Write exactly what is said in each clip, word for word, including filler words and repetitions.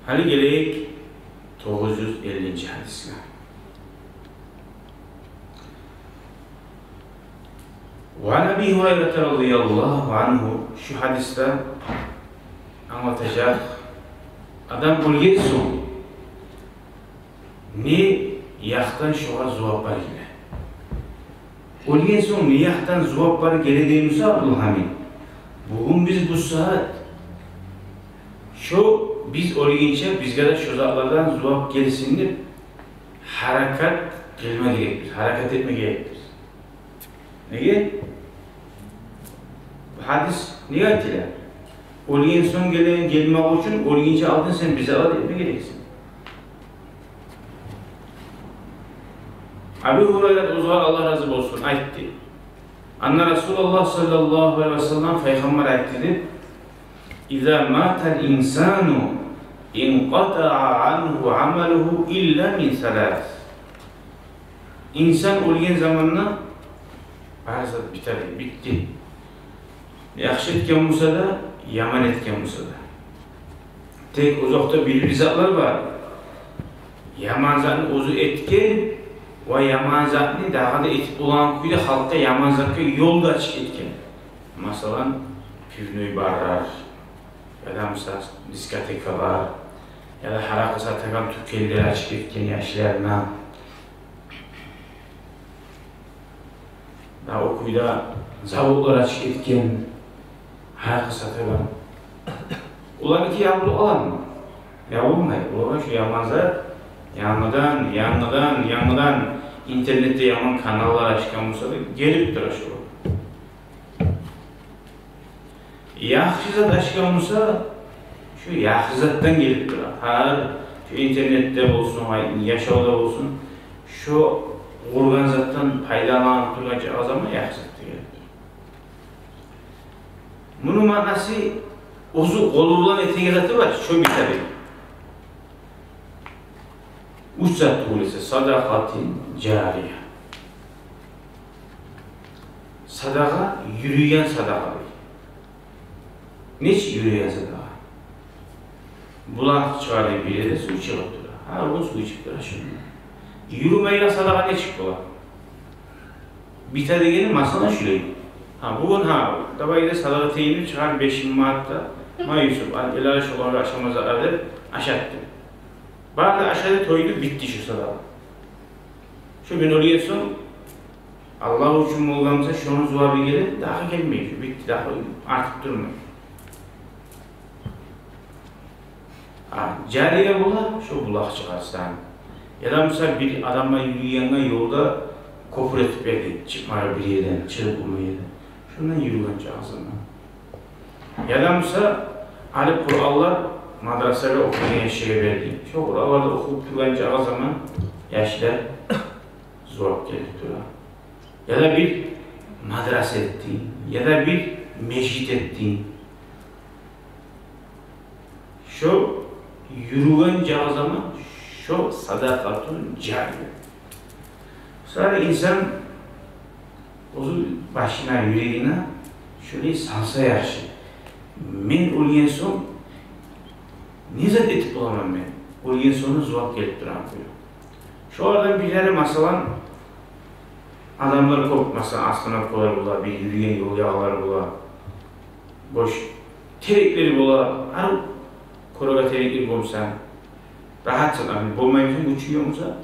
Гьали гелейик тогъуз юз эллинчи гьадисге. Ва ан Аби Гьурайрата разияллагьу ангьу, шу гьадисде англатажакъ, адам оьлген сонг не якъдан шогъар зувап бар геле. Оьлген сонг не якъдан зувап бар геле дей буса Абдулгьамид, бугюн биз бу сагьат, шо биз оьлгенче бизге де шо затлардан зувап гелсин деп гьаракат къылма герекбиз, гьаракат этме герекбиз. Неге? Бу гьадис неге айтыла? Оьлген сонг гелеген, гелмек учун оьлгенче алдын сен бир затлар этме герексен. Аби Гьурайрат, оьзюне Аллагь рази болсун, айтды: анна Расулаллагь саллаллагьу алайгьи ва саллам, пайхаммар айтды деп: иза матал инсану инкъатаа ангьу амалугьу илла мин салас. Инсан оьлген заманда бары зат битеди, битди. Яхшы этген буса да, яман этген буса да. Тек озокъда бир-бир затлар бар. Яман затны оьзю этген ва яман затны дагъы да этип болагъан кюйде халкъгъа яман затгъа ёл да ачып гетген. Масала, пивной барлар, яда буса дискотекалар, яда гьаракъы сатагъан тюкенлер ачып гетген яшларына. Да о кюйде заводлар ачып гетген, гьаракъы сатагъан. Оларныки ябылып къаламы? Ябылмай. Олагъа шу яман зат янгыдан, янгыдан, янгыдан интернетде яман каналлар ачгъан буса да, гелип тура шо. Яхшы зат ачгъан буса, шу яхшы затдан гелип тура. Гьар шу интернетде болсун, яшавда болсун, шо къургъан затдан пайдаланып тургъан чакъы заман яхшы зат да гелип тура. Муну маънасы, оьзю къолу булан этеген заты бар, шо битеди. Уьч зат тюгюл эсе, садакъатин жария. Садагъа, юрюйген садагъа дей. Нечик юрюйген садагъа? Булакъ чыгъа дей, бир ерде сув чыгъып тура. Гьар гюн сув ичип тура шонда. Юрюмейген садагъа нечик бола? Бите дегени, масала, шулай. Гьа, бугюн, гьа, давай де садагъа этейим деп чыгъар беш минг манат да. Ма, Юсуп, ал, гел, ал, шоланы ашама затлар деп ашатды. Бары да ашады, тойду, битди шу садагъа. Шу мен оьлген сонг, Аллагь учун болгъан буса, шону зувабы геле, дагъы гелмей, шу битди, дагъы артып турмай. А, жария бола, шо булакъ чыгъарсан. Яда буса бир адамгъа юрюйгенге ёлда кёпюр этип берди, чыкъмагъа бир ерден, чыгъып болмай ерден. Шондан юрюген чакъы заман. Яда буса алып Къуранлар мадрасагъа, охуйгъан яшларгъа берди. Шо Къуранлар да охулуп тургъан чакъы заман яшлар зувап гелип тура. Яда бир мадраса этди, яда бир межит этди. Шо юрюген чакъы заман, шо садакъатун жария. Шолай инсан оьзю башына, юрегине шуну салса яхшы: мен оьлген сонг не зат этип боламан мен, оьлген сонг зувап гелип турагъан кюйде? Шолардан бирлери, масала, адамлар кёп, масала, остановкалар бола, бир юрюйген ёл ягъалары бола, бош тереклер бола, гьар кёреген тереклер болмаса, рагьатсан, гьали болмаймысан, гючюнг ёкъ буса,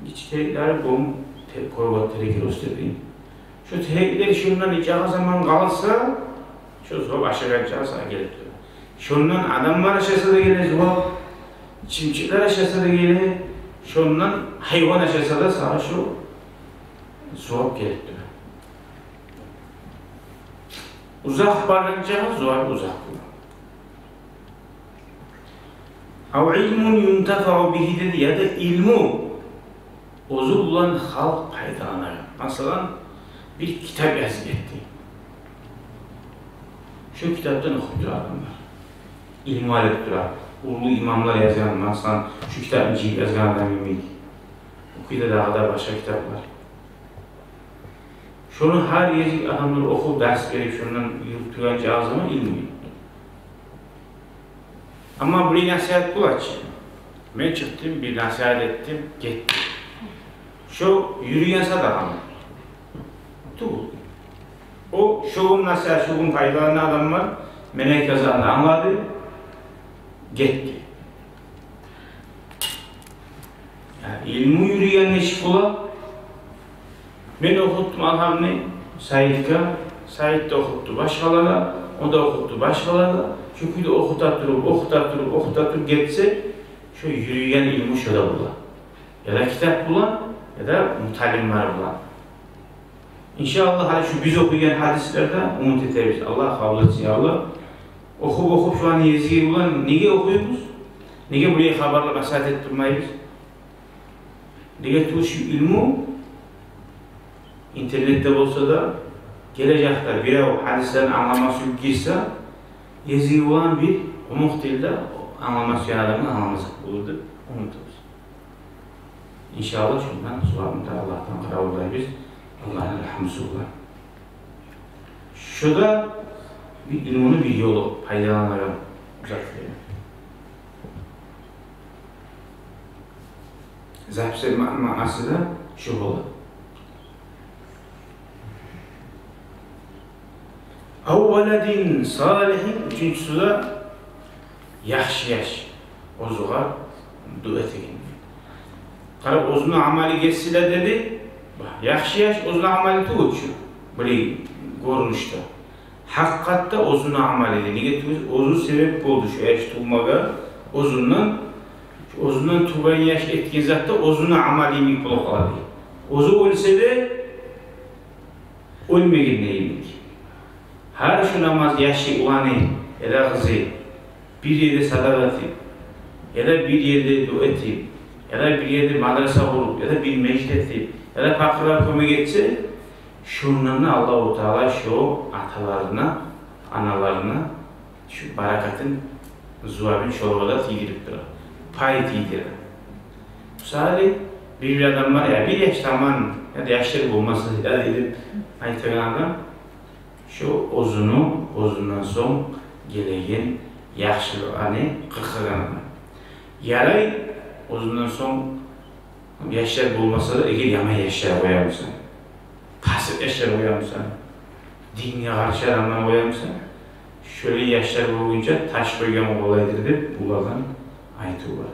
гиччи тереклери болмай, те-, кёреген тереклер оьсдюрюп. Шо тереклер шондан нечакъы заман къалса, шо зувап ашагъанча сагъа гелип тура. Шондан адамлар ашаса да геле зувап, чымчыкълар ашаса да геле, шондан гьайван ашаса да сагъа шо зувап гелип тура. Узакъ баргъанча зувап узакъ бола. Ав илмун юнтафау бигьи деди, яда илму, оьзю булан халкъ пайдаланагъан. Масала, бир китап язып гетди. Шо китапдан охуп тура адамлар. Илму алып тура. Уллу имамлар язгъан, масала, шо китапны жыйып язгъан адам йимик. О кюйде дагъы да башгъа китаплар. Шону гьар ердеги адамлар охуп, дарс берип, шондан юрюп тургъан чакъы заман илму. Амма булай насигьат бола чы. Мен чыкъдым, бир насигьат этдим, гетдим. Шо юрюген садагъамы? Тюгюл. О, шо гюн насигьат, шо гюн пайдалангъан адам бар, мен айтгъан затны англады, гетди. Я, илму юрюген нечик бола? Мен охутдум алгьамны Саидге, Саид де охутду башгъалагъа, о да охутду башгъалагъа. Шо кюйде охута туруп, охута туруп, охута туруп гетсе, шо юрюген илму шо да бола. Яда китап булан, яда муталимлер булан. Иншааллагь, гьали шу биз охуйгъан гьадислерде умут этебиз. Аллагь къабул этсин, я Аллагь. Охуп-охуп шуланы езиги булан неге охуйбуз? Неге булай хабарлап насигьат этип турмайбыз? Неге тюгюл шу илму интернетде болса да, гележекде бирев гьадислени англама сююп гирсе, езиги булан бир къумукъ тилде англама сюеген адамгъа англамасакъ болур деп умут этебиз. Иншааллагь, шундан сувабын да Аллагьдан къаравуллайбыз. Аллагьны рагьмусу булан. Шу да бир илмуну бир ёлу, пайдаланагъан зат. Записьлер ма-, маънасы да шу бола. Ав валадин салигьин, уьчюнчюсю де яхшы яш, оьзюгъар дуа этеген. Къара, оьзюню амалы гетсе де деди, яхшы яш оьзюню амалы тюгюл чю, булай гёрюнюшде. Гьакъыкъатда оьзюню амалы эди. Неге тюгюл, оьзю себеп болду шу яш тувмагъа, оьзюнден, оьзюнден тувгъан яш этген зат да оьзюню амалы йимик болуп къалады. Оьзю оьлсе де, оьлмегендей йимик. Гьар шу намаз яшы, уланы яда къызы бир ерде садагъа этип, яда бир ерде дуа этип, яда бир ерде мадраса къуруп, яда бир межит этип, яда пакъырлагъа кёмек этсе, шондан да Аллагьу Таала шо аталарына, аналарына шо баракатын, зувабын шолагъа да тийдирип тура. Пай тийдире. Мисалы, бир-бир адам бар, я, бир яш таман, яда яшлар болмаса, яда деп айтагъан адам, шо оьзюню, оьзюнден сонг гелеген яхшылыкъланы къыркъагъан адам. Ярай, оьзюнден сонг яшлар болмаса да, эгер яман яшлар къоя буса, пасыкъ яшлар къоя буса, динге къаршы адамлар къоя буса, шолай яшлар болгъунча таш къойгъан къолайдыр деп булардан айтыв бар.